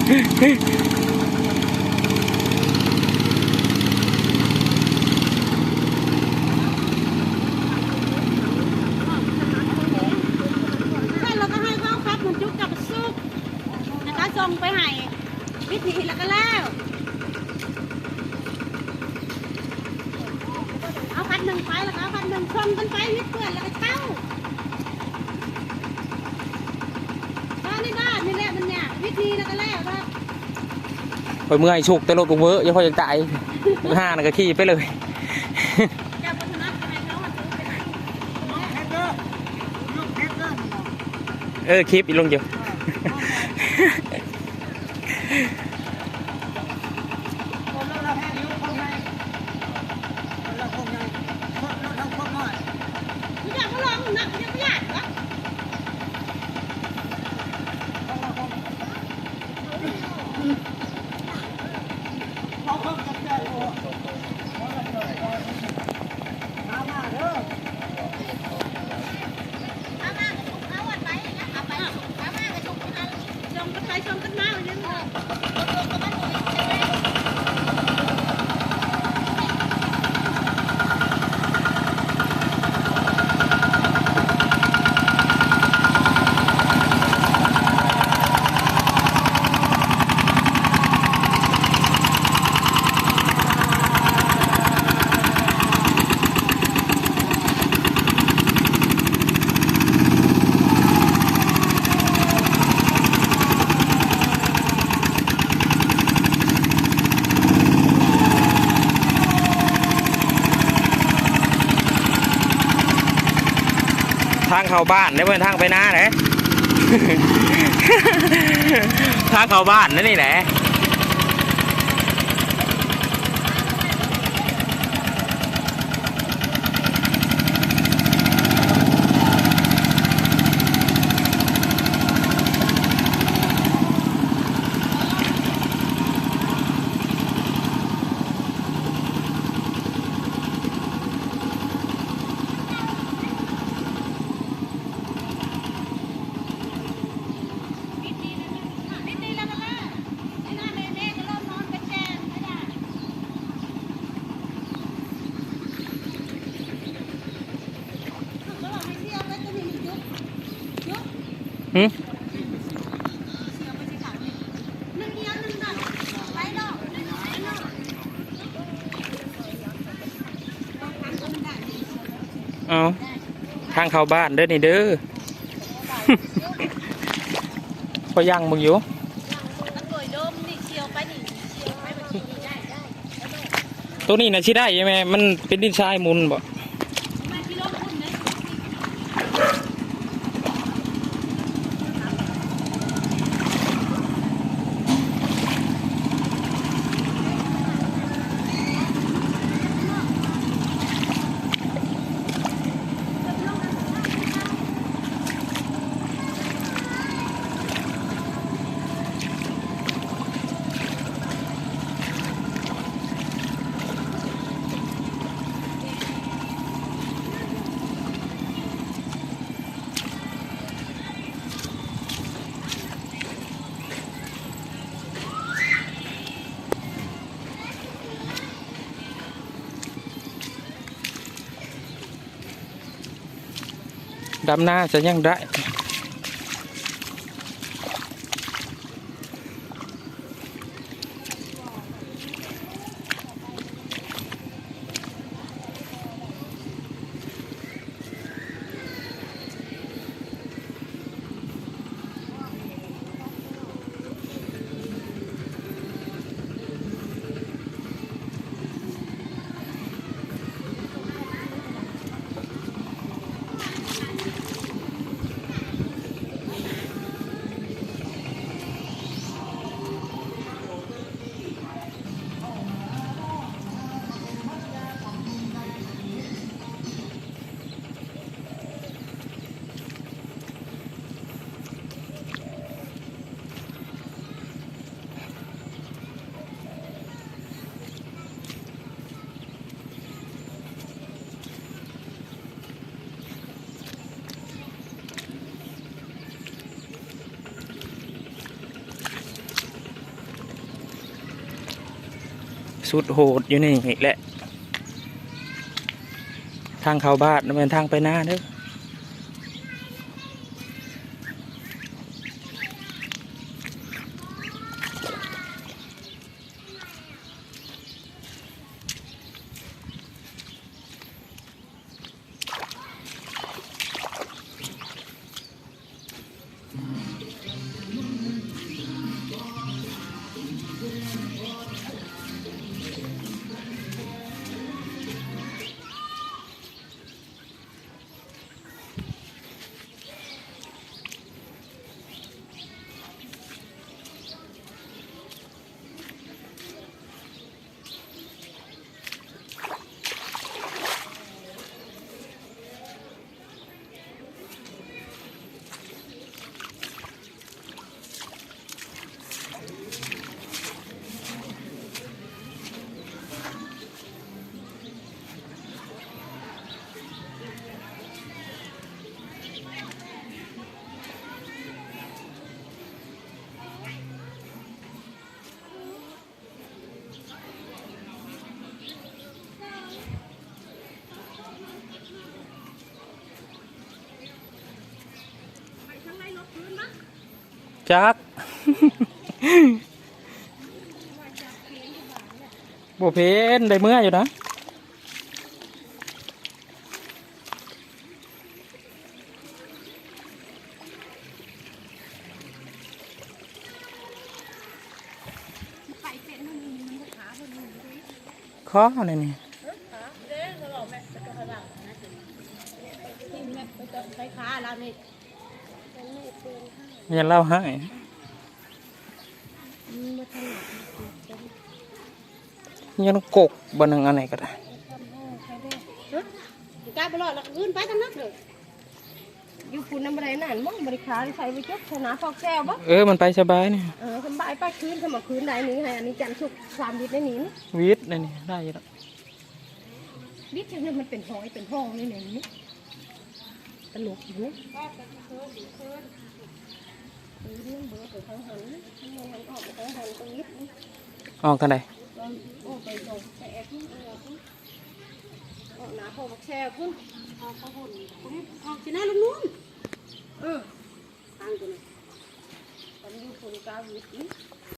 ແລ້ວກໍໃຫ້ເຂົາຂັບມັນຈຸກກັບສຸກ ແລ້ວກໍສົ່ງໄປໃຫ້ວິທີ ແລ້ວກໍແລ້ວ. ເອົາຄັນໜຶ່ງໄປ ແລ້ວກໍເອົາຄັນໜຶ່ງສົ່ງກັນໄປ ວິດເພື່ອນ ແລ້ວກໍເຊົ່າ. ຖ້າໃນບ້ານນີ້ແຫຼະມັນຍາກ ວິດນີ້ແລ້ວກໍແລ້ວເນາະ. ຂ້ອຍເມື່ອຍສຸກແຕ່ລົດບັກເວີ ຢ່າ ຂ້ອຍຢາກຕາຍ. ຫ້ານະ ກໍຂີ່ໄປເລີຍ. ເຈົ້າບໍ່ຖະໜັດກໍໃຫ້ເຂົາມາຊື້ໄປໃຫ້. ເອີ ຄລິບອີກລົງຢູ່. ທາງເຂົ້າບ້ານເດ້ ບໍ່ແມ່ນທາງໄປນາເດ້. ທາງເຂົ້າບ້ານນັ້ນນີ້ແຫຼະ. ຫື? ເອົາ ທາງເຂົ້າບ້ານເດີນີ້ເດີ. ຂ້ອຍຍ່າງເບິ່ງຢູ່. ໂຕນີ້ນະຊິໄດ້ແມ່ ມັນເປັນດິນຊາຍໝຸນບໍ? ດຳນາຈະຍັງໄດ້. ເ ສຸດໂຫດຢູ່ນີ້ອີກແຫຼະ ທາງເຂົ້າບ້ານ ບໍ່ແມ່ນທາງໄປນາເດີ້. ຈັກ ບໍ່ເພັນ ໄດ້ເມືອຢູ່ນະ. ຂໍແນວນີ້ ໄປຂາລາວນີ້ ຢ້ານລາວຮ້າຍ. ຍັງກົກບໍ່ໜຶ່ງ ອັນນີ້ກໍໄດ້ ຮະ ກະບໍ່ລອດ ແລ້ວກໍຄືນໄປທາງນັ້ນເດີ. ຢູ່ພຸ້ນນຳບໍ່ໄດ້ນັ້ນບໍ່ ບໍ່ໄດ້ຂາຍ ໃສ່ໄປຈົບຊະນະ ຟອກແຊວບໍ່. ເອີ ມັນໄປສະບາຍນີ້ ເອີ ສະບາຍ ໄປຄືນ ສະມາຄືນໄດ້ນີ້ ໃຫ້ອັນນີ້ຈັນສຸກສາມວິດໄດ້ນີ້ ວິດໄດ້ນີ້ ໄດ້ຢູ່ດອກ. ວິດຈັ່ງນັ້ນ ມັນເປັນຫອຍເປັນຮ່ອງນີ້ ນີ້ ຕະຫຼົກຢູ່ນີ້ ອອກທາງໃດ? ອອກໜ້າພໍ່ບັກແຊວພຸ້ນ ອອກໄປພຸ້ນ ອອກຊິນະລຸງນຸ່ນ ເອີ ທາງຕົວນີ້ ມັນຢູ່ພຸ້ນກາວິດນີ້.